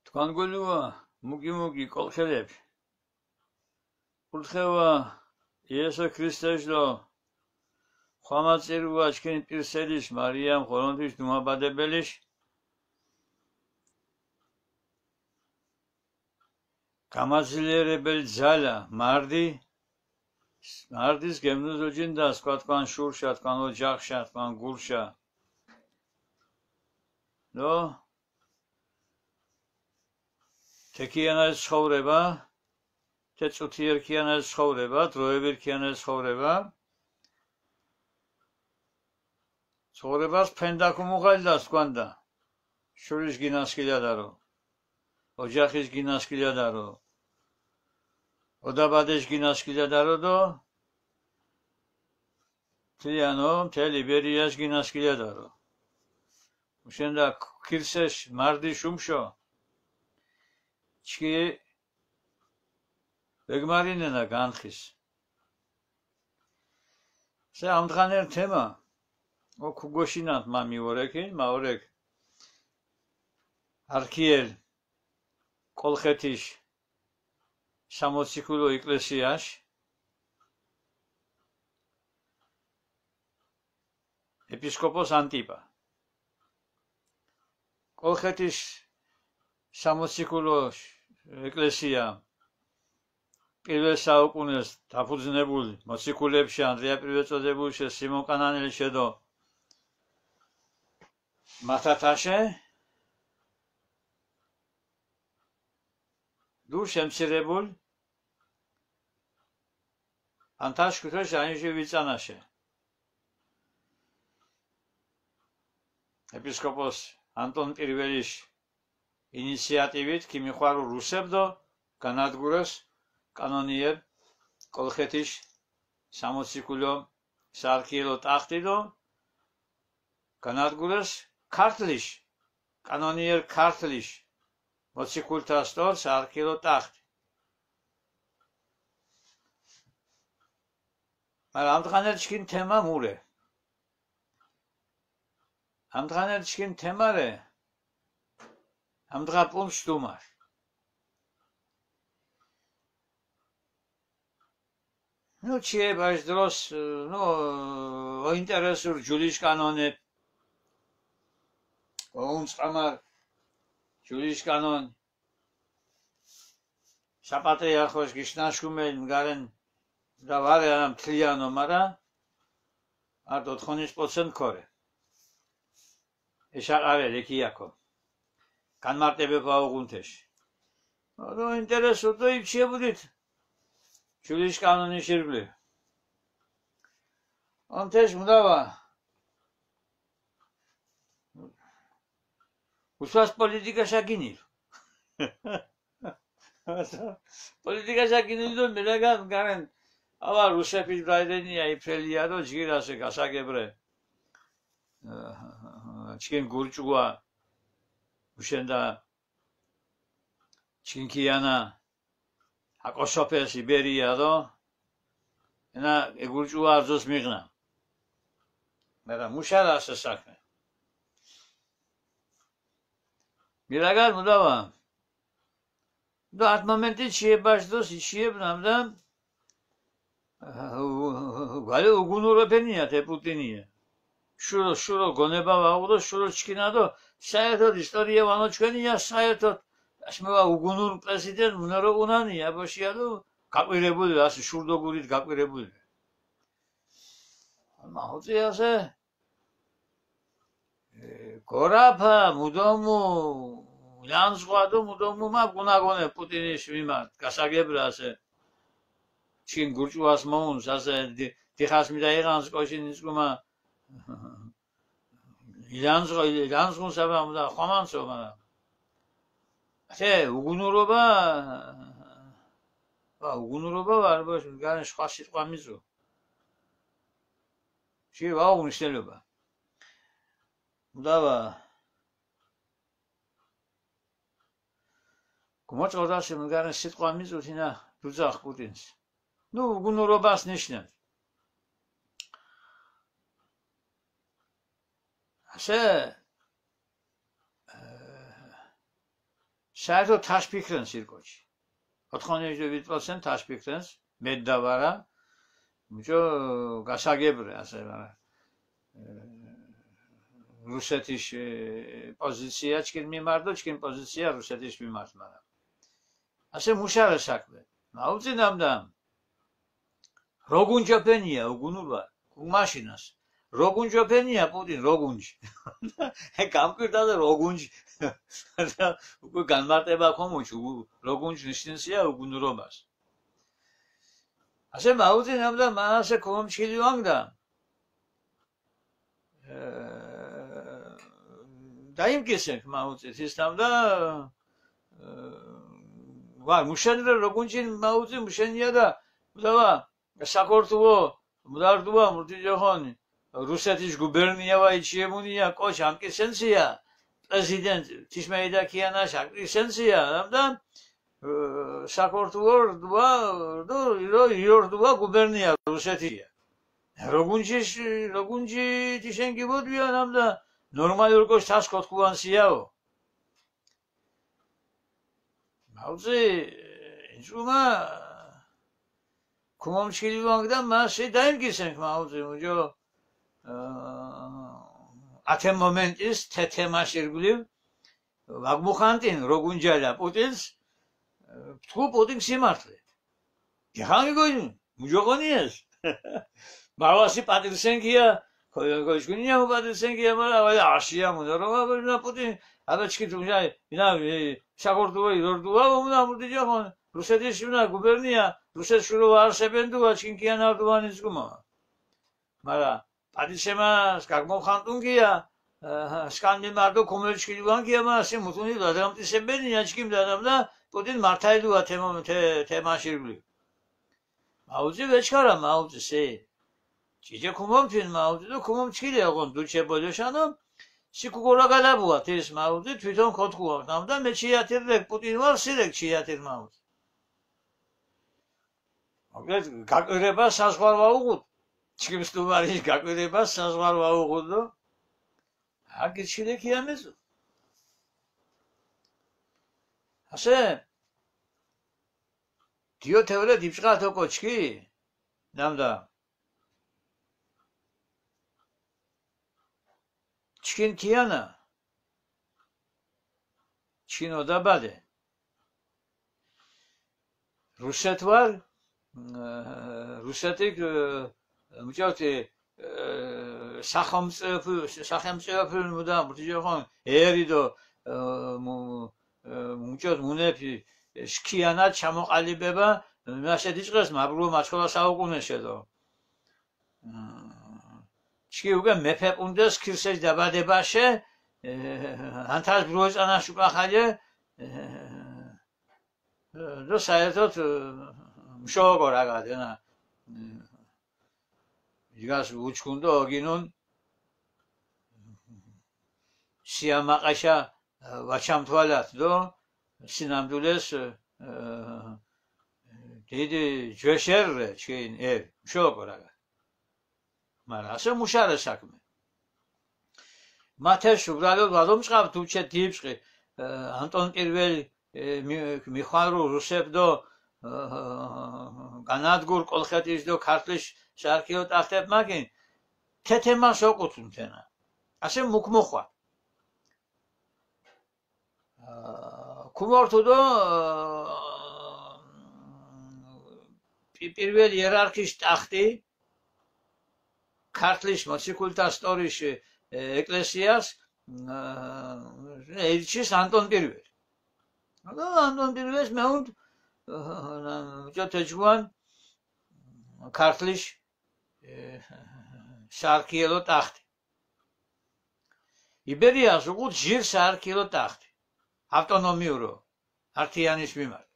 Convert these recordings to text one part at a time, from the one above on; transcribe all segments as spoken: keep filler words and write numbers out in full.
ܬܟܢ გულუა, მუგი-მუგი კოლხელეფ. ܩურთხევა იესო ქრისტეშ დო ხვამა წირუა ჩქინ პირსელიშ, მარიამ ღორონთიშ, დუმაბადებელიშ. გამაძილებელ ძალა, მარდი, მარდის გემნუზოჯინდა სკვა ܬܟܢ შურშა, ܬܟܢ ოჯახშა, ܬܟܢ გურშა. ნო, თე ქიანაის ცხოვრება, თე წუთიერ ქიანაის ცხოვრება, დროევირ ქიანაის ცხოვრება. ცხოვრებას ფენდა ქუმუღალდა სკვანდა. შურიშ გინასკილადარო, ოჯახიშ გინასკილადარო, ოდაბადეშ გინასკილადარო დო თლიანო მთელ იბერიაშ გინასკილადარო. უშენდა ქირსეშ მარდი შუმშო. ჩქი ვეგმარინენა განხის. სე ამდღანერ თემა, ო ქუგოშინანთ მა მიორეკი, მა ორეკ არქიელ კოლხეთიშ სამოციქულო ეკლესიაშ, ეპისკოპოს ანტიპა. კოლხეთის სამოციქულო ეკლესია პირველ საუკუნეს დაფუძნებულ მოციქულებში, ანდრია პირველწოდებულშე, სიმონ კანანელშე დო მათათაშე, დუ შემცირებულ ანთაშ ქუთოშ აინჟი ვიწანაშე. ეპისკოპოს ანტონ პირველის ინიციატივით ქიმიხვარო რუსებდო განადგურეს კანონიერ კოლხეთის სამოციქულო საარქიელო ტახტი დო განადგურეს ქართლის, კანონიერ ქართლის მოციქულთა სტორ საარქიელო ტახტი. მაგრამ ამდღანერ ჩქინ თემა მურე. ამდღანერ ჩქინ თემარე, ამდღა პუნჩ დუმარ. ნუ, ჩიე ბაჟ დროს, ნუ, ოინტერესურ ჯულიში კანონე, ოუნწყამარ ჯულიში კანონ, საპატრიარქოშ გიშნაშუმელ ნგარენ და ვარე არა მთლიანო, მარა არ დოთხონის პროცენტ ქორე. ეშაყარე ლექიაქო. განმარტებება უღუნთეში. ნუ ინტერესო დო იბჩიებუდით. ჯულიში კანონის ირგვლი. ონთეში მუდავა. უსვას პოლიტიკაშა გინილ. პოლიტიკაშა გინილ დო მირაგან გარენ. ავა რუსეფის ბრაიდენია იფრელია დო ჯგირასე გასაგებრე. ჩქინ გურჭუა უშენდა ჩინქიანა აკოსოფეს იბერია დო ენა ე გურჭუა არძოს მიღნა. მერა მუშარა ასე საქმე. მირაგან მუდავა. და ათ მომენტი ჩიებაშ დოს იჩიებ ნამდა ვალე უგუნურებენია თე პუტინია. შურო შურო გონება ვაურო შურო ჩქინა დო საერთოდ ისტორია ვანო ჩვენია საერთოდ ასმევა უგუნურ პრეზიდენტ უნარო უნანია ბოშია დო გაკვირებული ასე შურდოგურით გაკვირებული. მაუწიასე გორაფა მუდომუ ლანძღვა დო მუდომუ მა გუნაგონე პუტინის მიმართ გასაგებრასე. ჩინ გურჭუას მოუნს ასე დიხას მიდაიღანს კოშინ იცკუმა ილანძღვა ილანძღუნ საბა მუდა ხვამანსო. მარა ათე უგუნურობა ვა უგუნურობა ვარ ბოშ მგარენ სხვა სიტყვა მიწუ. ში ვა უგუნშელობა. მუდავა გუმოჭორდასი მგარენ სიტყვა მიწუთინა დუძახ პუტინს. ნუ უგუნურობას ნიშნად. ასე, ე, საერთოდ თაშ ფიქრენს ირ კოჩი. ოთხმოცდაშვიდი პროცენტი თაშ ფიქრენს, მედდავარა, მუჭო გასაგებრე, ასე, მაგრამ, ე, რუსეთის, ე, პოზიცია ჩქინ მიმართ დო ჩქინ პოზიცია რუსეთის მიმართ, მაგრამ ასე მუშარე საქმე. მაუწინამდა, როგორ გუნჯაფენია უგუნურვა, გუმაშინას. როგორ გუნჯაფენია პუტინ, როგორ გუნჯ. გამკვირდა და როგორ გუნჯ. უკვე განმარტება ქომუჩ, როგორ გუნჯ ნიშნისია უგუნურობას. ასე მაუწინამდა, მა ასე ქომჩილივანდა. ე, დაიმკისენ მაუწი თისნამდა, ე, ვარ, მუშენდრე როგორ გუნჯინ მაუწი მუშენია და უდავა, საქართველო, მუდარდუა, მურტიჯოხონი, რუსეთის გუბერნია ვაი ჩიემუნია, კოჩ ამკისენსია, პრეზიდენტ თიშმეიდა ქიანაშ ამკისენსია, ამდა, ე, საქართველო რდუა, რდუ, ირო, ირო რდუა გუბერნია რუსეთია. როგორ გუნჯის, როგორ გუნჯი თიშენ გიბოდვია, ამდა, ნორმალურ კოჩ თას ქოთქუანსიაო. მაუწი, ინჭუმა, ქუმომჩქილივანკ და მასი დაინგისენქ მაუწი, მუჯო, ე, ათე მომენტის თეთე მაშირგვლივ ვაგმუხანტინ როგორ გუნჯალა პუტინს, ე, თქუ პუტინ სიმართლე. გეხამი გოინ, მუჯოყონიეს. მავასი პატილსენქია, ქოჩქუნია პატილსენქია, მარა, ვა, აშია მუნა, რომ აბა, ვინა პუტინ, აბა, ჩქი თუმჟა, ვინა, ე, საქართველო, რორდუა, უნა, მურტიჯახონ, რუსეთის უნა, გუბერნია, რუსეთ შურო არსებენდუა, ჩქინ ქიანარდუანის გუმა. მარა, პატისემას გაგმოხანტუნგია, ე, სკანდი მარტო ქომელჩქილივანქია, მა, ასე მუთუნი ლადრამტისებენია, ჩქიმ დადამდა, პუტინ მართაიდუა თემო-, თე-, თემაშირგვლი. მაუწი ვეჩქარა, მაუწი სე. ჭიჭე ქუმომთინ, მაუწი დო ქუმომჩქილი აღონ დუჩე ბოლოშანო, სი ქუგორა გადაბუა, თის მაუწი, თვითონ ქოთქუა, ნამდა მე ჩიათირ რეკ, პუტინ ვარ, სი რეკ ჩიათირ მაუწი. მოკლედ, გაკვირება საზღვარ ვაუღუდ. ჩქიმ სტუმარიში გაკვირება საზღვარ ვაუღუდ დო. აკი ჩილე ქიამეზო. ასე, დიო თეორია დიბჭყა თო კოჩქი, ნამდა. ჩქინ ქიანა, ჩქინ ოდაბადე. რუსეთ ვარ, ე, რუსეთი, ე, მუჭოთი, ე, სახელმწიფო, სახელმწიფო მუდა, მუჭოხონ, ერი დო, ე, მუ-, ე, მუჭოთ მუნეფი, ე, შქიანად ჩამოყალიბება, მასე დიჭყეს, მაბლუო მაჩხოლა საუკუნეშე დო. ჩქი უკე მეფე პუნდეს ქირსეშ დაბადებაშე, ე, ანთას ბრუეწანაშ უკახალე, ე, დო საერთოდ, ე, მშოაკო რაგად, ენა, ე, იგას უჩქუნდო ოგინუნ, სიამაყაშა, ე, ვაჩამთვალათ დო, სინამდვილეს, ე, ე, დიდი ჯვეშერე ჩქინ ე, მშოაკო რაგად. მარა ასე მუშარე საქმე. მათეშ უბრალოდ ვადომჭყავ თუჩე დიბჭყი, ე, ანტონ პირველი, ე, მი-, მიხვარო რუსებ დო, ე, განადგურ კოლხეთის დო ქართლის შარქიო ტახტებ მაკინ, თეთე მას ოკუთუნ თენა. ასე მუქ მოხვა. ქუმორთუ დო, პი-, პირველ იერარქიის ტახტი ქართლის მოციქულთა სტორიში, ე, ეკლესიას, ე, ელჩის ანტონ პირველ. ანუ ანტონ პირველს მეუნ, ე, ჭოთეჯგუან ქართლის, ე, საარქიელო ტახტი. იბერიას უყუდ ჟირ საარქიელო ტახტი. ავტონომიურო, ართიანის მიმართ.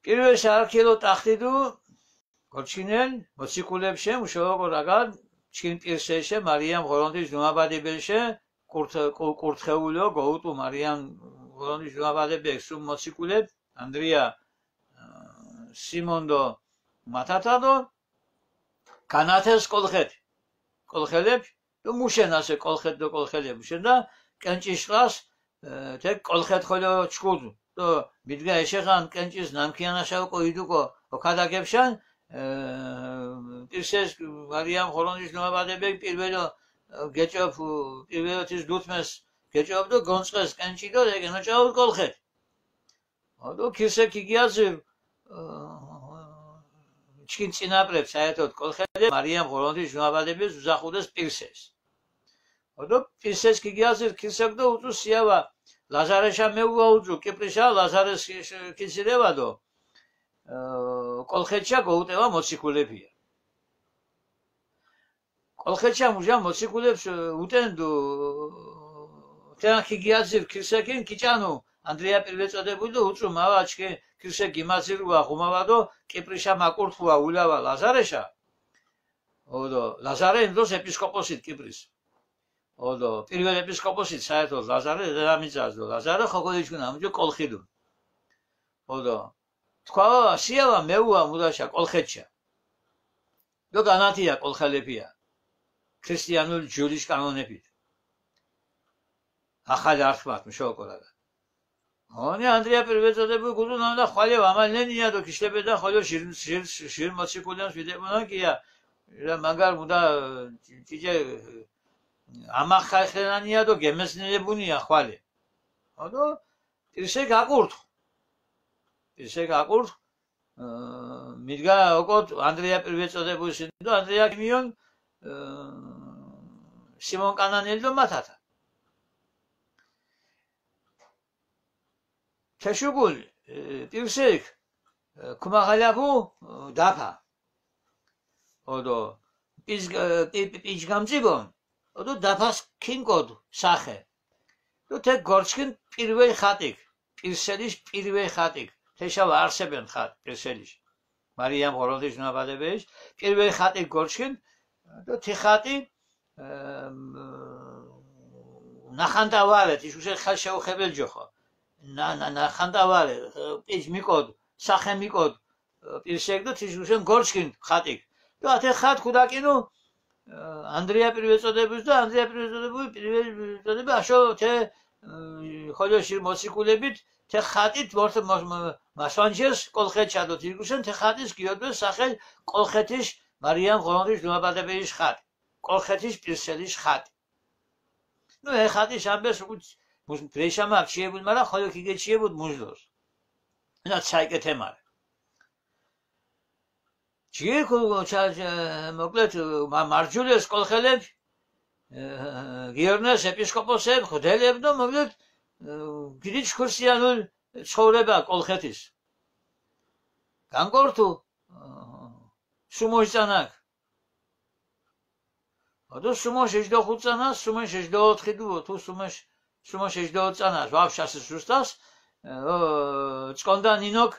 პირველ საარქიელო ტახტი დუ გორჩინელ მოციქულებს შე, მუშაო ყორაგან, ჩქინ პირსეშე, მარიამ ღორონთის ნუაბადებელშე, კურთ-, კუ-, კურთხეულო, გოუტუ მარიამ ღორონთის ნუაბადებელ სუმ მოციქულებ, ანდრია, ე, სიმონდო, მათათადო, განათეს კოლხეთ. კოლხელებ, დო მუშენ ასე კოლხეთ დო კოლხელებ მუშენ და კენჭიშყას, ე, თე კოლხეთ ხოლო ჩქუდ. დო, მიდგა ეშე ხან კენჭის ნამქიანაშა უკო იდუკო, ო ქადაგებშან, ე, პირსეს, მარიამ ღორონთის ნუაბადები პირველო, ე, გეჭოფ, პირველო თის ლუთმეს გეჭოფ დო, გონწყეს კენჭი დო, ეგენო ჭაუ კოლხეთ. ოდო ქირსე ქიგიაზირ, ე, ჩქინ წინაპრებს, საერთოდ კოლხეთე, მარიამ ღორონთის ნუაბადები უზახუდეს პირსეს. ოდო პირსეს ქიგიაზირ ქირსეკ დო უწუ სიავა, ლაზარეშა მეუვა უწუ, კიპრიშა ლაზარეს ქიცირევა დო, ე, კოლხეთშა გოუტევა მოციქულეფია. კოლხეთშა მუჟა მოციქულებს, ე, უტენდუ, თენა ქიგიაზირ ქირსეკინ, ქიჭანუ ანდრია პირველწოდებული, უწუ მავა ჩქე ქირსე გიმაზირუა ღუმავა დო, კიპრიშა მაკურთუა ულავა ლაზარეშა. ოდო, ლაზარე ინდოს ეპისკოპოსით კიპრის. ოდო, პირველ ეპისკოპოსით საერთოდ ლაზარე დედამიწას დო, ლაზარე ხო ქოიჩუნა, ამჯო კოლხი დო. ოდო, თქვა, სიავა მეუვა მუდაშა კოლხეთშა. დო განათია კოლხელეფია ქრისტიანულ ჯურის კანონებით. ახალი არხმათ მშოკორა. ონი ანდრია პირველწოდებული გუდუნ ამა და ხვალე ამალენია დო ქიშტებედა ხოლო ჟირ, ჟირ, ჟირ მოციქულენს ვიდებონა კია. რა მაგარ მუდა ჭიჭე ამახალხენანია დო გემესნელებუნია ხვალე. ოდო, პირსე გაკურთხ. პირსე გაკურთხ, ე, მიდგა ოკო ანდრია პირველწოდებულს დო ანდრია ქიმიონ, ე, სიმონ კანანელი დო მათათა. თეშუგულ, ე, პირსეკ, ე, ქუმაღალაფუ, ე, დაფა. ოდო, პიჭ, ე, პი, პი, პიჭ გამწიბონ, ოდო დაფას ქინკოდ სახე. დო თე გორჩქინ პირველ ხატიკ, პირსელის პირველ ხატიკ, თეშავ არსებენ ხატ, პირსელის. მარიამ ღორონთის ნუაბადებეის პირველ ხატიკ გორჩქინ, დო თი ხატი, ე, ნახანტა ვარე, თიშ უშე ხალ შეუხებელ ჯოხო. ნა, ნა, ნახანტა ვარე, ე, პიჭ მიკოდ, სახე მიკოდ, ე, პირსეკ დო თიშ უშენ გორჩქინ ხატიკ. დო ათე ხატ ქუდაკინუ, ე, ანდრია პირველწოდებულს დო, ანდრია პირველწოდებული, პირველწოდებული, აშო თე, ე, ხოლო ჟირ მოციქულებით, თე ხატით ვორთ მა, მა, მასვანჯეს კოლხეთშა დო თირგუშენ, თე ხატის გიოდვეს სახე კოლხეთის მარიამ ღორონთის ნუაბადებეის ხატი. კოლხეთის პირსელის ხატი. ნუ, ე ხატის ამბეს უკუც, მუს, დრეშამა ჩიებუდ, მარა ხოლო ქიგეჩიებუდ მუჟდოს. ენა ცაიკეთე მარა. ჯიქ, ჩა, ჩა, მოკლედ, მა, მარჯულეს კოლხელებ, ე, გიორნეს ეპისკოპოსებ, ღვთელებ დო, მოკლედ, ე, გიდი ქრისტიანულ ცხოვრება კოლხეთის. განკორთუ, ე, სუმოშ წანაკ. ოდო სუმოშ ეჯდო ხუწანა, სუმოშ ეჯდო ოთხი დუო, თუ სუმოშ, სუმოშ ეჯდო ოთხ წანა, ვაფშას სუსტას, ე, ო, ჭკონდა ნინოკ,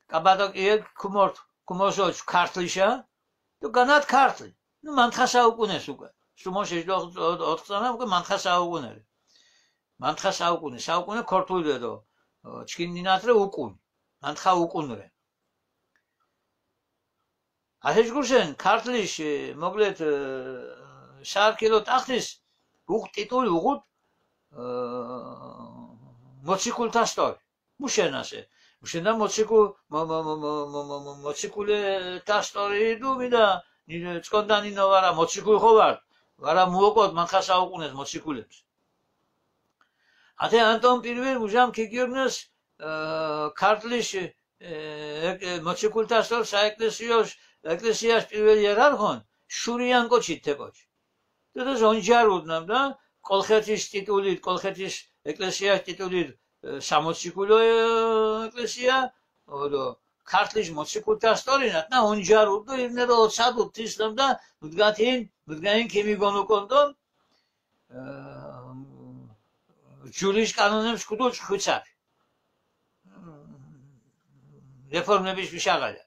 კაბადოკიე ქუმორთ, ქუმოსოჩ ქართლიშა, თუ განათ ქართლი. ნუ, მანთხა საუკუნეს უკვე. სუმოშ ეჯდო ოთხ წანა, უკვე მანთხა საუკუნე. მანთხა საუკუნე, საუკუნე ქორთულდე დო, ო, ჩქინ ნინათ რე უკუნ. მანთხა უკუნ რე. ათეჯგურსენ ქართლის, ე, მოკლედ, ე, საარქილო ტახტის უღ ტიტული უღუდ, ე, მოციქულთა სტორი. მუშენასე. მუშენდა მოციქუ, მო, მო, მო, მო, მო, მო, მოციქულთა სტორი დუ მინდა, ნინო, ჭკონდა ნინო ვარა, მოციქული ხო ვარ, ვარა მუოკოდ, მანხა საუკუნეს მოციქულებს. ათე ანტონ პირველ მუჟამ ქიგიურნეს, ე, ქართლის, ე, ე, მოციქულთა სტორ საეკლესიოშ, ეკლესიაშ პირველ იერარქონ, შურიან კოჩი თე კოჩი. დედა ონჯარ უდნამდა, კოლხეთის ტიტულით, კოლხეთის ეკლესიას ტიტულით, ე, სამოციქულო, ე, ეკლესია, ოდო, ქართლის მოციქულთა სტორინათ, ნა, ონჯარ უდო, ირნე დო, ოცად უთისნამდა, მუდგათინ, მუდგაინ ქიმიგონო კონტონ, ე, ჯულის კანონებს ქუდო ჭხვიცარი. რეფორმების მიშაღალა.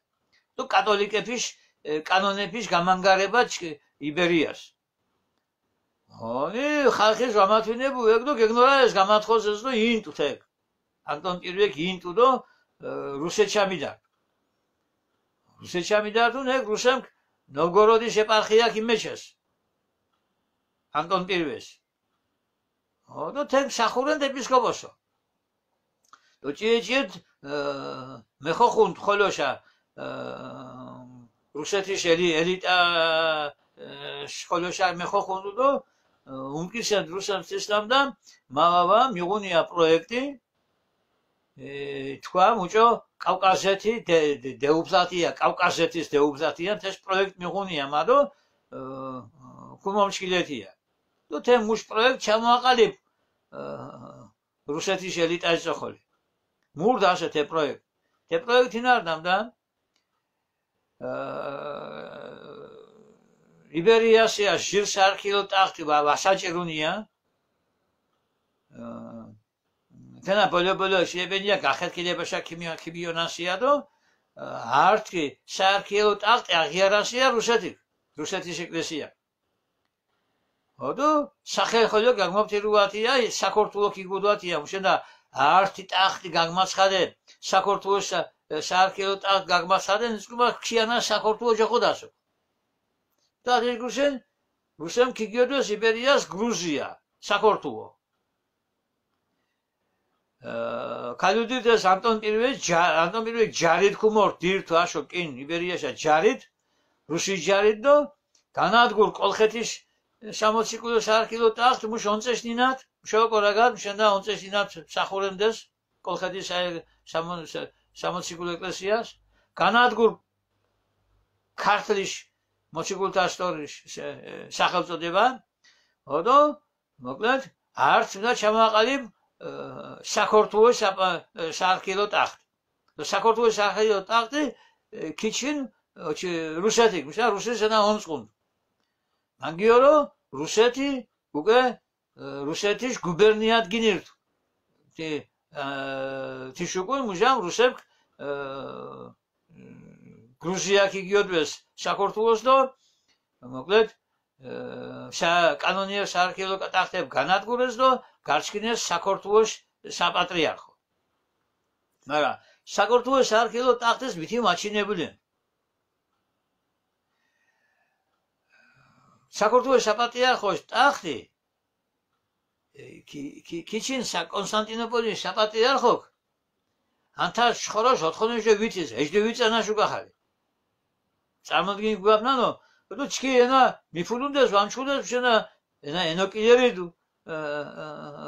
თუ კატოლიკების, ე, კანონების გამანგარება ჩ-, იბერიას. ონი, ხალხის ვამათვინებუ ეგ დო გეგნორა ეს გამათხოს ეს დო ინტუ თეკ. ანტონ პირველ ინტუ დო, ე, რუსეთშა მიდარ. რუსეთშა მიდარ თუ ეგ რუსემ ნოვგოროდის ეპარქია ქიმეჩეს. ანტონ პირველს. ო, დო თენ სახურენდ ეპისკოპოსო. დო ჭიე ჭიეთ, ე, მეხოხუნდ ხოლოშა, ე, რუსეთის ელი-, ელიტა, ე, ხოლოშა მეხოხუნდ დო, ე, უმკისენდ რუსემ სისხლემ და მამავა მიღუნია პროექტი, ე, თქვა, მუჭო, კავკაზეთი დე-, დე-, დეუბზათია, კავკაზეთის დეუბზათია, თეს პროექტ მიღუნია, მადო, ე, ქუმომჩილეთია. დო თე მუშ პროექტ ჩამოაყალიბ, ე, რუსეთის ელიტას ჭოხოლი. მურდა ასე თე პროექტ. თე პროექტ ინარნამდა, ე, იბერიასია ჟირ საარქილო ტახტი ვა-, ვასაჭირუნია. ე, თენა ბოლო ბოლო შეებენია გახეთქილებაშა ქიმი-, ქიმიონასია დო, ე, ართი საარქილო ტახტი აღიარასია რუსეთი, რუსეთის ეკლესია. ოდო სახე ხოლო გაგმაფთირუათია, საქართველო ქიგუდუათია, მუშენდა ართი ტახტი გაგმაცხადე, საქართველოს სა-, საარქილო ტახტი გაგმაცხადე, ნისკუმა ქიანა საქართველო ჯოხოდასო. და ათეშ გუშენ, გუშენ ქიგიოდეს იბერიას გრუზია, საქართველო. ე, ქალუდი დეს ანტონ პირველი ჯა-, ანტონ პირველი ჯარით ქუმორ დირ თუ აშო კინ იბერიაშა ჯარით, რუსი ჯარით დო, განადგურ კოლხეთის სამოციქულო საარქილო ტახტ მუშ ონწეშ ნინათ, მუშო კორაგად, მუშენდა ონწეშ ნინათ სახურენდეს, კოლხეთის სა-, სამო-, სა-, სამოციქულო ეკლესიას, განადგურ ქართლის მოციქულთა სტორის, ე, სახელწოდება, ოდო მოკლედ, არც უნდა ჩამოაყალიბ, ე, საქართველოს საპა-, ე, საარქილო ტახტი. საქართველოს საარქილო ტახტი, ე, ქიჩინ, ოჩი, რუსეთი, მუშა რუსეთს ენა ონწყუნ. მანგიორო რუსეთი, უკვე, ე, რუსეთის გუბერნიად გინირთ. თი, ე, თიშუკუნ მუჟამ რუსებკ, ე, გრუზია ქიგიოდეს საქართველოს დო, მოკლედ, ე, სა-, კანონიერ საარქილო ტახტებ განადგურეს დო, გარჩქინეს საქართველოს საპატრიარქო. მაგრამ საქართველოს საარქილო ტახტის ვითი მაჩინებულენ. საქართველოს საპატრიარქოს ტახტი, ე, ქი-, ქი-, ქიჩინ სა-, კონსტანტინოპოლის საპატრიარქოკ, ანთა შხოროს ოთხონეშე ვითის, ეჯდე ვიწანაშ უკახალი. წარმოდგინი გვაფნანო, ოდო ჩქი ენა მიფულუნდეს, ვამჩხუდეს, შენა ენა ენოკილერი დუ, ე, ე,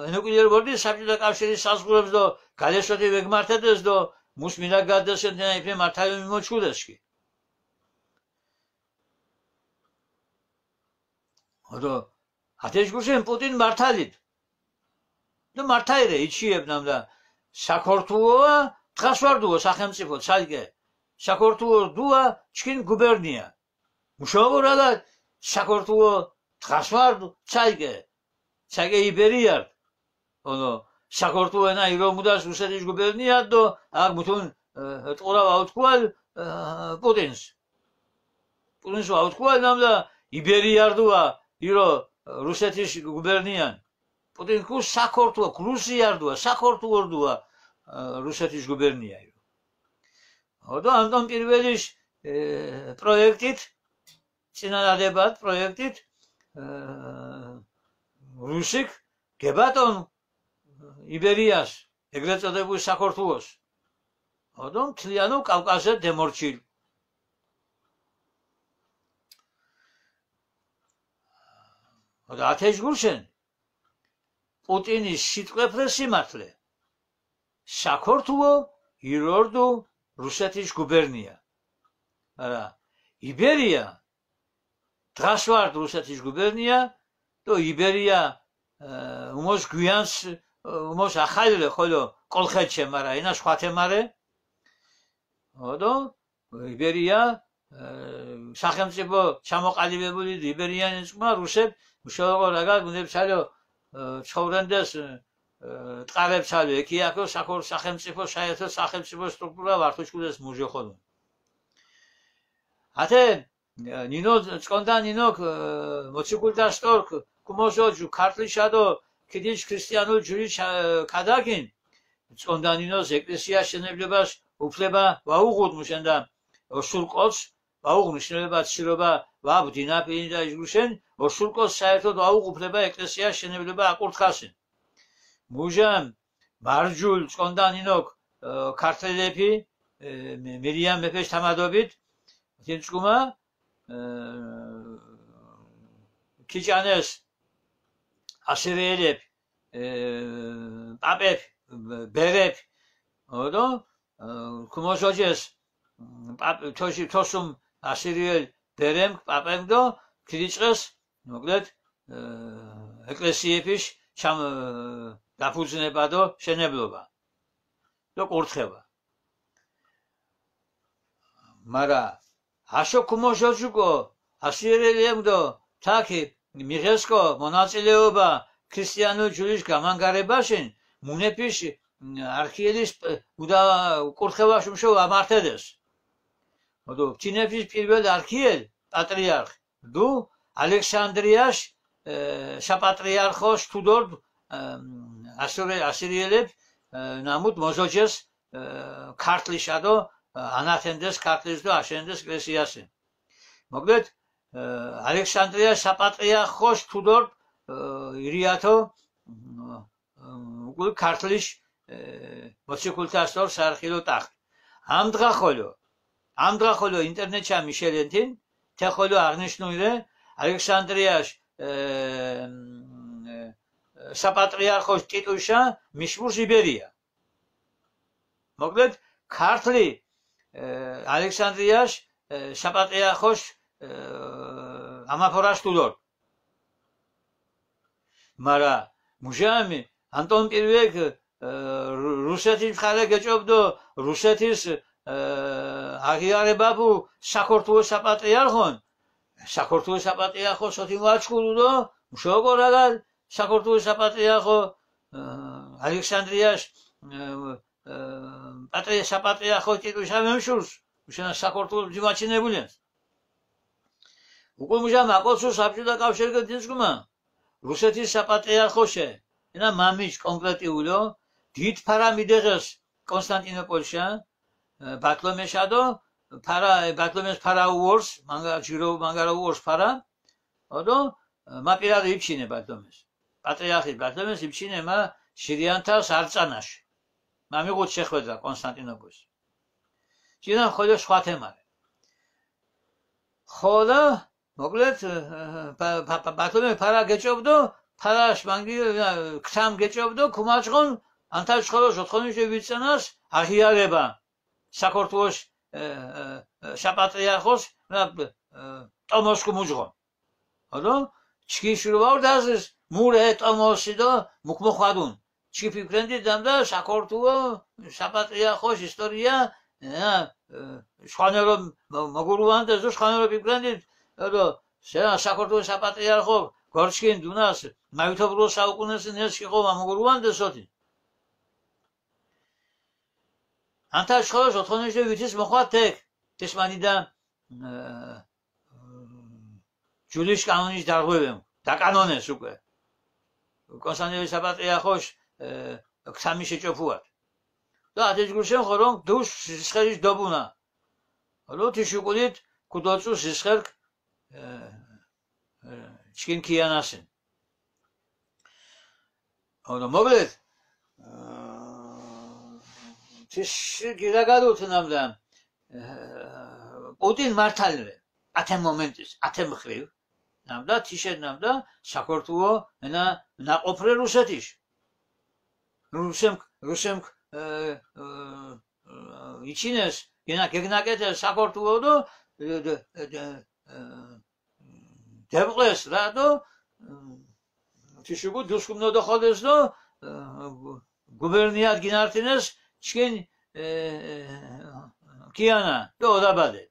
ენოკილერი ვორდი საბჭოთა კავშირის საზღურებს დო, გალესოთი ვეგმართედეს დო, მუს მინაგადესენ ენა იფრე მართალი მიმოჩხუდეს ჩქი. ოდო, ათეშ გუშენ პუტინ მართალიდ. და მართაირე, იჩიებ ნამდა, საქართველოა დღას ვარ დუო სახელმწიფო, ცალკე. საქართველო დუა ჩქინ გუბერნია. მუშაობა რა და საქართველო დღას ვარ დუ, ცალკე. ცალკე იბერიარ. ონო, საქართველო ენა ირო მუდას რუსეთის გუბერნია დო, აქ მუთუნ, ე, ტყურა ვაუთქუალ, ე, პუტინს. პუტინს ვაუთქუალ ნამდა იბერიარ დუა ირო რუსეთის გუბერნიან. პუტინ ქუ საქართველო, გრუზიარ დუა, საქართველო დუა, ე, რუსეთის გუბერნია ირო. ოდო ანტონ პირველის, ე, პროექტით, წინადადებად პროექტით, ე, რუსიკ გებატონ იბერიას, ეგრეთ წოდებულ საქართველოს. ოდო მთლიანო კავკაზე დემორჩილ. ოდო ათეშ გუშენ პუტინის სიტყვეფრე სიმართლე. საქართველო ირორდუ რუსეთის გუბერნია. არა, იბერია დღას ვარ რუსეთის გუბერნია, და იბერია, ე, უმოს გვიანს, ე, უმოს ახალ რე ხოლო კოლხეთჩე, მარა ენა სხვათე მარე. ოდო იბერია, ე, სახელმწიფო ჩამოყალიბებული იბერიანი წყმა რუსებ მშოლოყო რაგად გუნდებ ჩალო, ე, ცხოვრენდეს, ე, ტყარებ ჩალო, ეკი აქო სახორ-, სახელმწიფო, საერთო სახელმწიფო სტრუქტურა ვართუჩკუდეს მუჟოხონო. ათე, ე, ნინო, ჭონდა ნინო, ე, მოციქულთა სტორკ, კუმოსოჯუ, ქართლიშადო, ქიდიჩ ქრისტიანულ ჯუჯი ჩა-, ქადაგინ, ჭონდა ნინოს ეკლესია შენებლებას უფლება ვაუღუდ მუშენდა, ოსურკოს, ვაუღ ნიშნულება, ცირობა, ვაბ დინაფინი და იჟგუშენ, ოსურკოს საერთოდ ვაუღ უფლება ეკლესია შენებლება აკურთხასინ. მუჟამ მარჯულ ჭონდან ინოკ, ე, ქართველეფი, ე, მი-, მირიამ მეფეში თამადობით, თინ ჭკუმა, ე, ქიჭანეს ასირიელეფ, ე, პაპეფ, ბერეფ, ოდო, ე, ქუმოშოჯეს, პაპ-, თოში, თოსუმ ასირიელ ბერემ, პაპემ დო ქირიჭყეს, მოკლედ, ე, ეკლესიეფიშ ჩამ-, ე, დაფუძნება დო შენებლობა. დო კურთხევა. მარა, აშო ქუმოშოჯუკო, ასირიელემ დო თაქი მიღესკო მონაწილეობა ქრისტიანულ ჯვრის გამანგარებაშინ, მუნეფიშ, მ, არქიელის, პ-, უდა კურთხევაშ უმშო ამართედეს. ოდო, ჩინეფის პირველ არქიელ, პატრიარქ, დუ, ალექსანდრიაშ, ე, საპატრიარქოშ თუდორ, ე, ასურე-, ასირიელებ, ე, ნამუდ მოზოჯეს, ე, ქართლიშა დო, ე, ანათენდეს ქართლის დო აშენდეს ეკლესიასი. მოკლედ, ე, ალექსანდრიაშ საპატრიარქოშ თუდორ, ე, ირიათო, ე, უკულ ქართლის, ე, მოციქულთა სტორ სარხილო ტახტი. ამ დღა ხოლო, ამ დღა ხოლო ინტერნეტშა მიშელენთინ, თე ხოლო აღნიშნულე, ალექსანდრიაშ, ე, ე, საპატრიარქოშ ტიტულშა მიშმურს იბერია. მოკლედ, ქართლი, ე, ალექსანდრიაშ, ე, საპატრიარქოშ, ე, ამაფორაშ თუდორ. მარა მუჟამი, ანტონ პირველი, ე, რუ-, რუსეთის მხარე გეჭობდო, რუსეთის, ე, აღიარებაფუ საქართველოს საპატრიარქონ, საქართველოს საპატრიარქო სოთინ ვაჩქურუდო, მშოკორაგალ საქართველოს საპატრიარქო, ე, ალექსანდრიაშ, ე, ე, პატრია-, საპატრიარქო ტიტულშა მემშურს, მუშენა საქართველოს ჯიმაჩინებულენს. უკულ მუჟა მაკოცუ საბჭოთა კავშირგე დინსკუმა, რუსეთის საპატრიარქოშე, ენა მამიჩ კონკრეტიულო, დიდ ფარა მიდეღეს კონსტანტინოპოლშა, ე, ბათლომეშა დო, ფარა, ე, ბათლომეს ფარა უორს, მანგა-, ჯირო მანგარა უორს ფარა, ოდო, ე, მა პირადო იბჩინე ბათლომეს. პატრიარქი ბათლომეს იბჩინე მა ჟირიანთას არწანაში. მა მიღუთ შეხვედრა კონსტანტინოპოლში. ჭინა ხოლო სხვა თემა. ხოლო, მოკლედ, ე, ე, ბა-, ბა-, ბა-, ბათლომე ფარა გეჭობდო, ფარაშ მანგი, ე, ქცამ გეჭობდო, ქუმაჭყონ, ანთაშ ხოლო ოთხონიშე ვიწენას აღიარება საქართველოს, ე, ე, ე, საპატრიარქოს, ე, ე, ტომოს ქუმუჭყონ. ოდო, ჩქი შურვა ურდაზის, მურე ტომოსი დო, მუქ მოხვადუნ. ჩქი ფიქრენდი, დამ და საქართველო, საპატრიარქოს ისტორია, ე, ე, შვანერო მო-, მოგურუანდეს, შვანერო ფიქრენდი, ოდო, სე-, საქართველოს საპატრიარქო, გორჩქინ დუნას, მავითობრო საუკუნეს ნეს კი ხომა მოგურუანდეს ოტი. ანთა შხოლოს ოთხონიშე ვითის მოხვა თეკ, თესმანი და, ე, ჯულის კანონის დარღვევემ, დაკანონეს უკვე. კონსტანტინე საპატრიარქოშ, ე, ქსამი შეჭოფუათ. და ათეჯგურშენ ხორონ დუს სისხერის დობუნა. რო თიშუკულით ქუდოწუ სისხერკ, ე, ე, ჩკინ ქიანასინ. ოდო მოკლედ, ე, თიშ გირაგადუთ ნამდა, ე, პუტინ მართალნე, ათე მომენტის, ათე მხრივ, ნამდა, თიშე ნამდა, საქართველო, ენა ნაყოფრე რუსეთიშ. რუსემ, რუსემ, ე, ე, ე, იჩინეს, გენა-, გეგნაკეთეს საქართველო დო, ე, ე, ე, ე, დებყლეს რა დო, თიშუგუ დუსკუმნო დოხოდეს დო, გუბერნიად გინართინეს ჩკინ, ე, ქიანა დო ოდაბადე.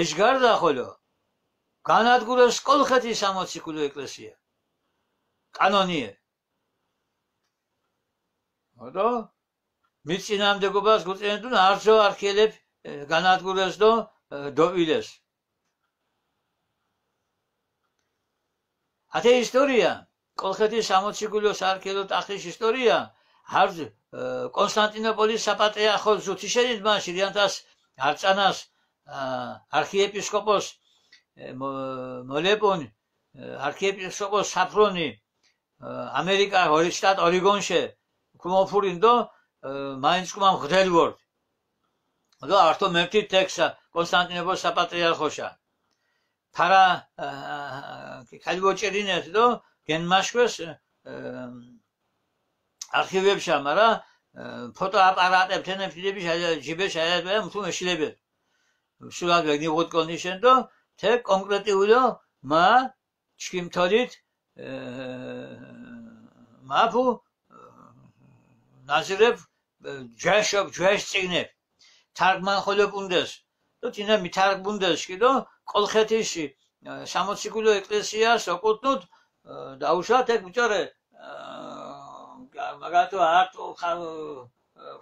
ეჯგარ და ხოლო განადგურეს კოლხეთის სამოციქულო ეკლესია. კანონიე. ოდო მიწინამდეგობას გუწენდუნ არჯო არქიელებ, ე, განადგურეს დო, ე, დოვილეს. ათე ისტორია, კოლხეთის სამოციქულო სარქიელო ტახტის ისტორია, არჯ, ე, კონსტანტინოპოლის საპატრიარქო ზუთიშენით მან ჟირიანთას არწანას, ე, არქიეპისკოპოს, ე, მო-, მოლეპონი, ე, არქიეპისკოპოს საფრონი, ე, ამერიკა, ორი შტატ ორიგონში ქუმოფურინდო, ე, მაინც კუმამ ღდელ ვორდ. ოდო ართო მერტი თექ სა-, კონსტანტინოპოლ საპატრიარქოშა. ფარა, ე, ქალ ვოჭერინეთ დო გენმაშვეს, ე, არქივებშა, მარა, ე, ფოტოაპარატებთენე ფიდებიშ, ალა ჯიბეშ, ალა მუთუ მეშილებე. სულად ვეგნი ვუგოტ კონიშენდო, თე კონკრეტიულო მა ჩქიმ თოლით, ე, მაფუ, ე, ნაზირებ, ე, ჯვეშ, ჯვეშ წიგნებ. თარგმან ხოლო პუნდეს. დო თინა მითარგმუნდეს სკიდო, კოლხეთიში, ე, სამოციქულო ეკლესიას ოკუთნუდ, ე, დაუშვა თექ ბიჭარე, ე, მაგათო არტ ხა-,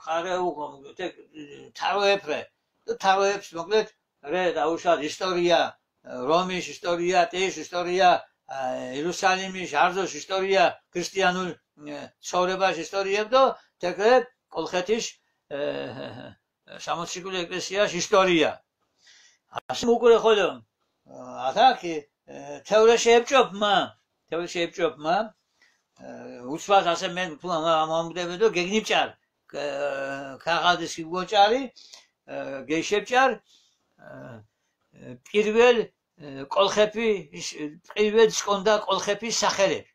ხარე უღო, თექ, ე, თაროეფ რე. დო თაროეფს მოკლედ რე დაუშვათ ისტორია, რომის ისტორია, ტეის ისტორია, ე, იერუსალიმის, ჟარზოს ისტორია, ქრისტიანულ, ე, ცხოვრებას ისტორიებ დო თექ რე კოლხეთის, ე, სამოციქულო ეკლესიას ისტორია. ასე მუკურე ხოლო, ე, ათაქი, ე, თეორია შეებჭოფ მა, თეორია შეებჭოფ მა, ე, უცბას ასე მე თულა მა-, მამუდებე დო გეგნიბჭარ, ე, ქაღალდის გიგოჭარი, ე, გეშებჭარ, ე, ე, პირველ, ე, კოლხეფი, ის-, პირველ სკონდა კოლხეფის სახელები.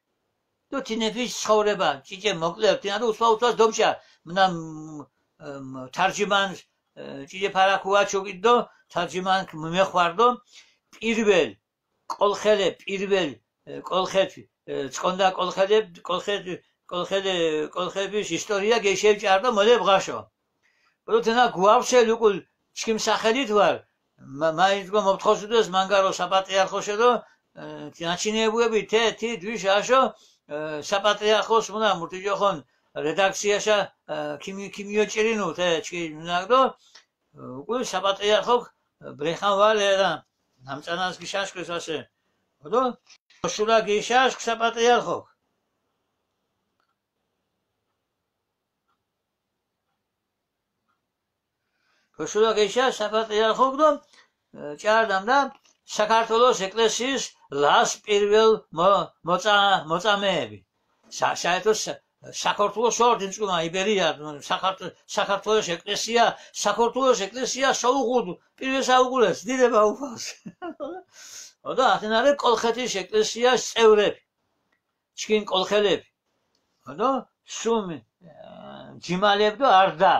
დო თინეფის ცხოვრება, ჭიჭე მოკლე, თინა დო უცბა უცბას დომჭა, მნა, მ, მ, თარჯიმანს, ე, ჭიჭე ფარა ქუაჩო კიდო, თარჯიმან მემეხვარდო, პირველ კოლხელე, პირველ, ე, კოლხეთ, ე, სკონდა კოლხელე, კოლხეთ, კოლხელე, კოლხების ისტორია გეშევჭარდო მოლე ბღაშო. ბრუ თენა გვავსე ლუკულ ჩქიმ სახელით ვარ. მა-, მაინც გო მოფთხოსუდეს მანგარო საპატრიარქოშე დო, ე, ნაჩინებუები თე, თი, დვიშ, აშო, ე, საპატრიარქოს მუნა მურტიჯოხონ რედაქციაშა, ე, ქიმი-, ქიმიოჭირინუ თე ჩქი ნაგდო, ე, უკუ საპატრიარქო ბრეხან ვალ ერა, ნამწანას გიშაშქეს ასე. ოდო, შურა გიშაშქ საპატრიარქო. ქოშულა გეშა საპატრიარქო დო, ე, ჭარდამ და საქართველოს ეკლესიის ლას პირველ მო-, მოწა-, მოწამეები. სა-, საერთო სა-, საქართველოს ორ დინწკუმა იბერია, საქართველ-, საქართველოს ეკლესია, საქართველოს ეკლესია საუღუდ პირველ საუღულეს, დიდება უფალს. ოდო ათენარე კოლხეთის ეკლესიას წევრები, ჩქინ კოლხელები. ოდო სუმ, ე, ჯიმალებ დო არდა.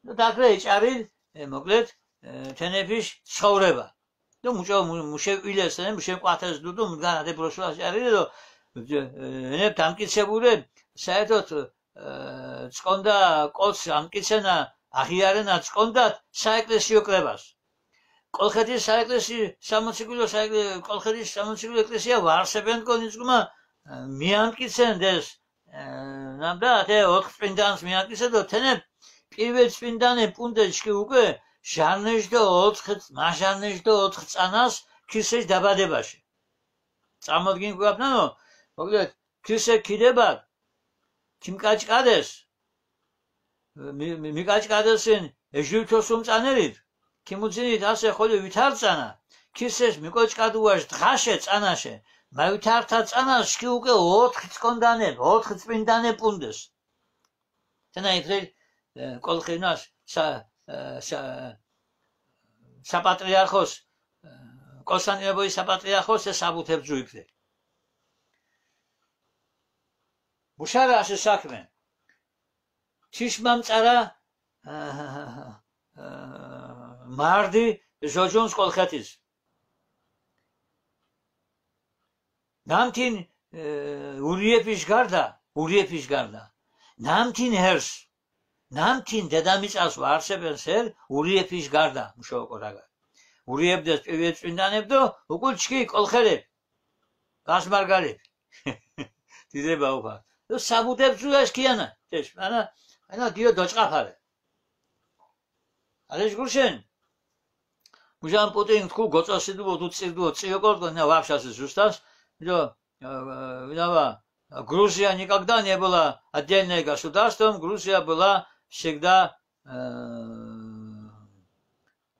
და დაკრე ეჭარილ, ე, მოკლედ, ე, თენეფის ცხოვრება. და მუჭო მუ-, მუშე ვილეს, ე, მუშე კვათეს დუდუ, მუდგან ადე ბროშურას ჭარილ, დო, ე, ენებ დამკიცებულე, საერთოდ, ე, წკონდა კოც ამკიცენა, აღიარენა წკონდათ საეკლესიო კრებას. კოლხეთის საეკლესი-, სამოციქულო საეკლე-, კოლხეთის სამოციქულო ეკლესია ვარსებენკო ნიჭკუმა, ე, მიამკიცენდეს, ე, ნამდა, ათე ოთხ წმინდანს მიამკიცე დო თენე პირველ წმინდანე პუნდე ჩქი უკვე ჟანეშ დო ოთხ, მაჟანეშ დო ოთხ წანას ქირსეშ დაბადებაში. წამოდგინ გვაფნანო, მოკლედ, ქირსე ქიდებად, ქიმკაჭკადეს, მი-, მი-, მიკაჭკადესინ ეჟულთო სუმ წანერით, ქიმუძინით ასე ხოლო ვითარ წანა, ქირსეს მიკოჭკადუაშ დღაშე წანაშე, მავითართა წანას ჩქი უკვე ოთხ წკონდანე, ოთხ წმინდანე პუნდეს. თენა ითრელ, ე, კოლხინას სა-, ე, სა-, საპატრიარქოს, ე, კონსტანტინოპოლის საპატრიარქოს ე საბუთებ ჯუიქრე. მუშარა ასე საქმე. თიშ მამწარა, ე, ე, მარდი ჟოჯუნს კოლხეთის. ნამთინ, ე, ურიეფიშ გარდა, ურიეფიშ გარდა. ნამთინ ჰერს, ნამთინ დედამიწას ვარსებენს ჰერ, ურიეფიშ გარდა, მუშაო კორაგა. ურიებდეს პირველ წმინდანებდო, უკულ ჩქი კოლხელებ, გასმარგალებ. დიდება უფა. დო საბუთებ ზუას ქიანა, თეშ, ანა, ანა დიო დოჭყაფალე. არეშ გურშენ. მუჟან პუტინ თქუ გოწასიდუო, დუწირდუო, წიოკორდო, ნა ვაფშასი ზუსტას. Мило, э, виноват. Грузия никогда не была отдельное государством, Грузия была всегда, э,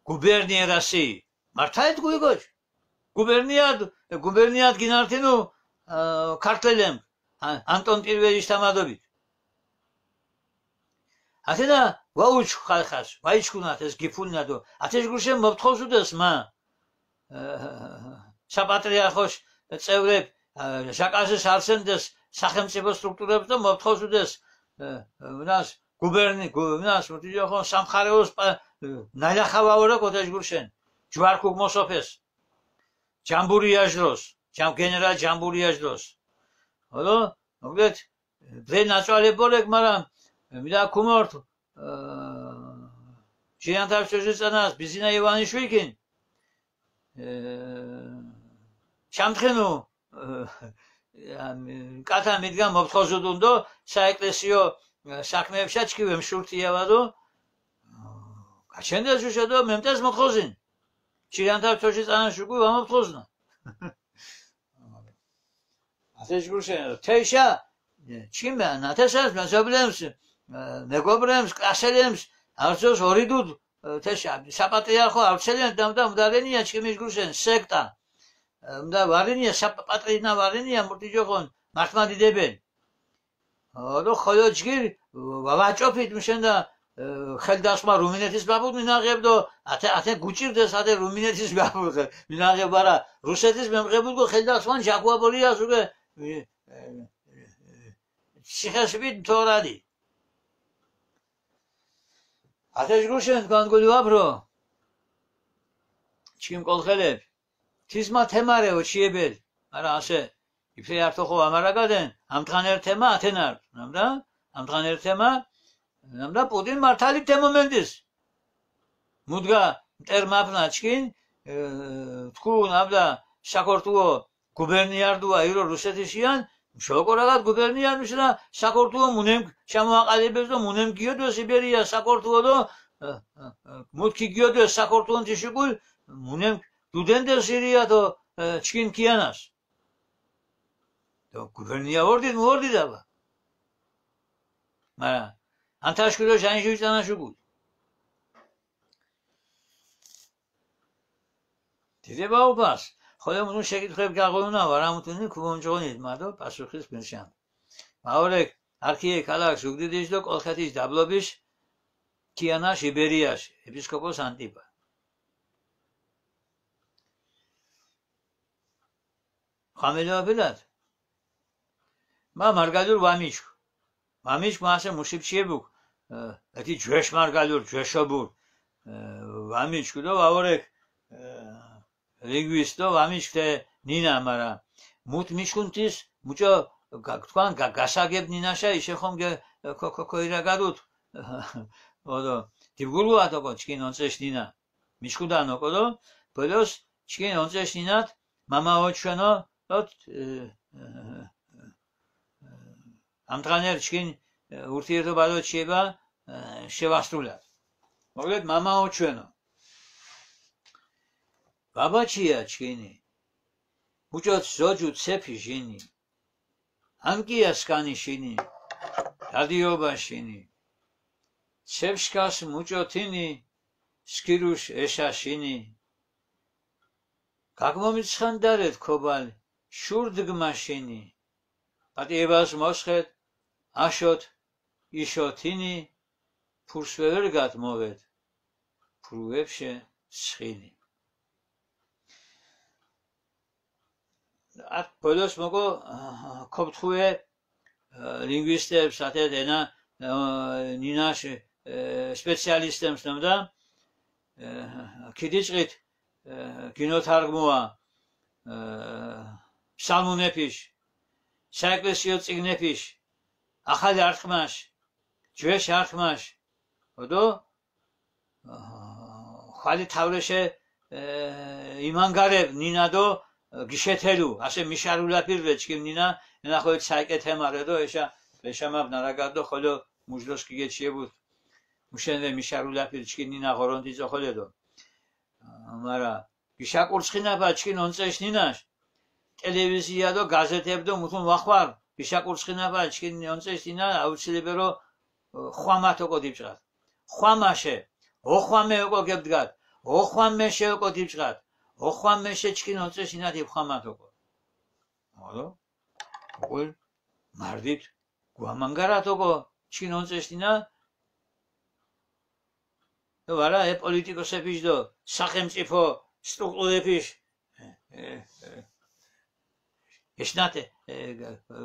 губернией России. Мартаид гуйгоч. Губерният, губерният гинартину, ქართველემ, ა, ანტონ პირველის თამადობით. ათენა ვაუჩ ხალხას, ვაიჩქუნა ათეს გიფუნა დო, ათეს გუშინ მოფთხოზუდეს მა, ა, საპატრიარქოს წევრებ, ა, ჟაკაზის არსენდეს სახელმწიფო სტრუქტურებს და მოფთხოზუდეს, ა, ვნას გუბერნი-, გუ-, ვნას, მოტიჯახონ სამხარეოს პა-, ნალახა ვაორე კოთეს გუშინ, ჯვარ ქუგ მოსოფეს. ჯამბურიაჟ დროს, ჯამ-, გენერალ ჯამბურიაჟ დროს. ოლო, მოკლედ, დღე ნაწვალებორეკ, მაგრამ მინდა ქუმორთ, ა, ჟიანთარ შოჟიწანას, ბიზინა ივანიშვილკინ, ა, შამთხენუ, ა, კათა მიდგა მოფთხოზუდუნ დო, საეკლესიო, ა, საქმეებშა ჩქი ვემშურთიავა დო, გაჩენდეს უშო დო, მემტეს მოთხოზინ. ჟიანთარ შოჟიწანას შუგუ ვამოფთხოზნა. ათეშ გურშე, თეშა, ჩიმ, ნათესას, მეზობლემს, მეგობრემს, კასელემს, არცოს ორი დუდ, თეშა, საპატრიარქო არცელენ, და, და, მდარენია, ჩიმის გურშენ, სექტა. მდა ვარენია, საპატრინა ვარენია, მურტი ჯოხონ, მართმა დიდებენ. ოდო ხოლო ჯგირ, ვა-, ვაჭოფით, მშენდა, ე, ხელდასხმა რუმინეთის ბაბუთ მინაღებდო, ათე, ათე გუჭირდეს, ათე რუმინეთის ბაბუთ მინაღებ არა, რუსეთის მემღებულგო ხელდასხმან ჟაკვაბორიას უგე, ე, ე, ე, ციხესებით თორადი. ათე ჯგუშენ თქვან გული ვაფრო, ჩიმ კოლხელებ, თისმა თემარეო ჩიებელ, არა ასე, იფრე ართო ხო ამარაგადენ, ამთხან ერ თემა, ათენარ, ნამდა, ამთხან ერ თემა, ნამდა პუტინ მართალი თემომენტის. მუდგა მტერ მაფნა ჩკინ, ე, თქუ, ნამდა, საქართველო გუბერნიარდუა ირო რუსეთისიან, შოკორაგად გუბერნიარ მისნა საქართველო მუნემ ჩამოაყალიბეს და მუნემ გიოდო სიბერია საქართველო დო, ე, ე, ე, მუთქი გიოდო საქართველო თიშიკულ, მუნემ დუდენდე სირია დო, ე, ჩკინ ქიანას. დო გუბერნია ვორდით, მოვორდით აბა. მარა, ანთაშკურო ჟანიჟუი წანაშუკული. დიდება უფას, ხოლო მუნ შეკითხებ გაღონა, ვარა მუთუნი ქუმომჯონით, მადო, პასუხის გენშან. მაორეკ, არქიე ქალაქ ზუგდიდის დო კოლხეთის დაბლობის ქიანაშ იბერიაში, ეპისკოპოს ანტიპა. ხამელეობილად? მა მარგალურ ვამიჩქ. ვამიჩქ, მა ასე მუშიფჩიებუკ, ე, ეთი ჯვეშ მარგალურ, ჯვეშობურ, ე, ვამიჩქ დო ვაორეკ, ე, ლინგვისტ დო ვამიჩქ თე ნინა, მარა მუთ მიჩქუნ თის, მუჭო გა-, თქვან გა-, გასაგებ ნინაშა, იშე ხომ გე-, ქო-, ქო-, ქოირა გადუთ. ოდო, დიბგულუა თოკო ჩკინ ონცეშ ნინა. მიჩქუდანო კო დო, ბოლოს ჩკინ ონცეშ ნინათ, მამა ოჩვენო, ოთ, ე, ე, ე, ე, ამთგანერ ჩკინ, ე, ურთიერთობა დო ჩიება, ე, შევასრულა. მოკლედ, მამა ოჩვენო. ბაბაჩია ჩკინი, უჭოთ ზოჯუ ცეფი ჟინი. ანკია სკანი ჟინი, დადიობა ჟინი. ცეფ შქას მუჭოთინი, სქირუშ ეშა ჟინი. გაგმომიცხანდარეთ ქობალ შურდგმა ჟინი. პატიებას მოსხეთ, აშოთ, იშოთინი, ფურს ვევერგათ მოვეთ, ფურუებშე სხინი. ათ ბოლოს მოკო, ა, ქობთხუე, ა, ლინგვისტებს, ათეთ ენა, ა, ნინაშ, ე, სპეციალისტებს ნამდა, ე, ქიდიჭყით, ე, გინოთარგმოა, ე, ფსალმუნეფიშ, საეკლესიო წიგნეფიშ, ახალ არხმაშ, ჯვეშ არხმაშ, ოდო, ხალი თავრეშე, ე, იმანგარებ ნინა დო, ე, გიშეთელუ, ასე მიშარულაფირ რე ჩქიმ ნინა, ენა ხო საიკეთე მარე დო, ეშა, ეშა მა ნარაგად დო, ხოლო მუჟდოს გიგეჩიებუდ, მუშენვე მიშარულაფირ ჩქიმ ნინა ღორონთი ძოხოლე დო. მარა, გიშაკურცხინაფა ჩქინ ონცეშ ნინაშ, ტელევიზია დო გაზეთებ დო მუთუნ ვახვარ, გიშაკურცხინაფა ჩქინ ონცეშ ნინა, აუცილებელო, ე, ხვამათ ოკო დიბჭყათ. ხვამაშე, ოხვამე ოკო გებდგათ, ოხვამეშე ოკო დიბჭყათ, ოხვამეშე ჩქინ ონცეშ ნინათ იბ ხვამათ ოკო. მადო. ოკო, მარტივ გუამანგარათ ოკო, ჩქინ ონწესტინა, ვარა ე პოლიტიკოსეფიშ დო სახელმწიფო სტრუქტურეფიშ, ე, ე, ე, ეშნათ, ე, ე,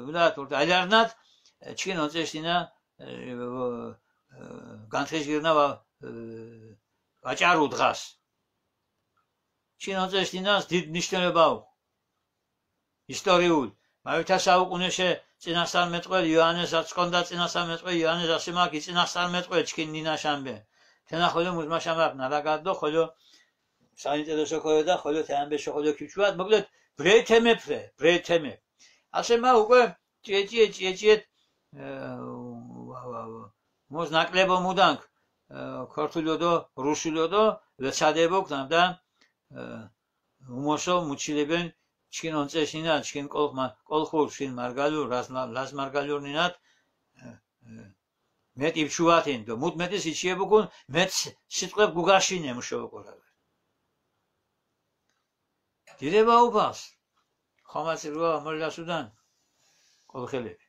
უნდა თორ აილარნათ, ე, ჩქინ ონწესტინა, ე, ე, განხის გირნა ვა, ე, ვაჭარუ დღას. ჩქინ ონწესტინას დიდ ნიშნულება აუ. ისტორიულ. მავითა საუკუნეშე წინასწარმეტყველი იოანეს აცკონდა, წინასწარმეტყველი იოანეს ასიმაკი, წინასწარმეტყველი ჩქინ დინაშამბე. თენა ხოლო მუზმაშამაფ ნარაგადო, ხოლო საინტერესო ხოლო და ხოლო თეამბე შო ხოლო ქიჩუათ, მოკლედ ბრეთემეფრე, ბრეთემე. ასე მა უკვე ჭიე, ჭიე, ჭიე, ჭიე, ე, ვა, ვა, ვა. მოს ნაკლებო მუდანქ, ე, ქართულო დო, რუსულო დო, ვეცადებო, ნამდა, ე, უმოსო მუჩილებენ ჩქინ ონწესინა, ჩქინ კოლხ მა-, კოლხურ, ჩქინ მარგალურ, ლაზ მა-, ლაზ მარგალურნინათ, ე, ე, მეტ იბჩუვათინ, დო მუდ მეტის იჩიებუკუნ, მეტ ს-, სიტყვებ გუგაშინე მუშო ყურა. დილება უფას, ხომაცი რუა მოლასუდან, კოლხელები.